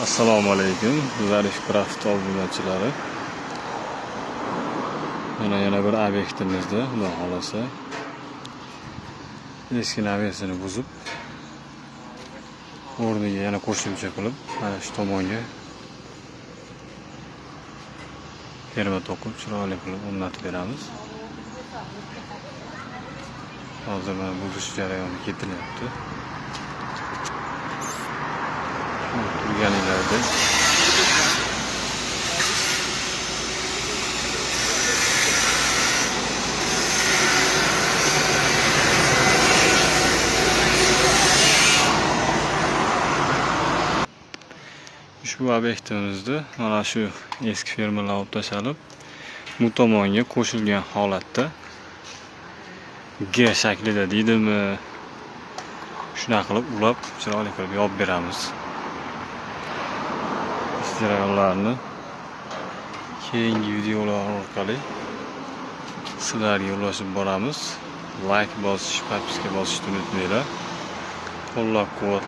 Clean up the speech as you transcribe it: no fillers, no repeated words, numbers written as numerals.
Assalomu alaykum, Zarif Craft obunachilari. Mana yana bir obyektimizda, Xudo xolasa, eski навес ini buzib, o'rniga yana qo'shimcha qilib, mana shu tomonga ferma to'qib, chiroyli qilib o'rnatib beramiz. Hozir mana buzish jarayoni ketilyapti. Turganinglarda ushbu obyektimizda mana shu eski fermalar olib tashalib, bu tomonga qo'shilgan holatda G shaklida deydimi, shunaqa qilib ulab, chiroyli qilib yopib beramiz. Ish jarayonlarini keyingi videolar orqali sizlarga ulashib boramiz. Like bosish, подписка bosishni unutmanglar. Qo'llab-quvvat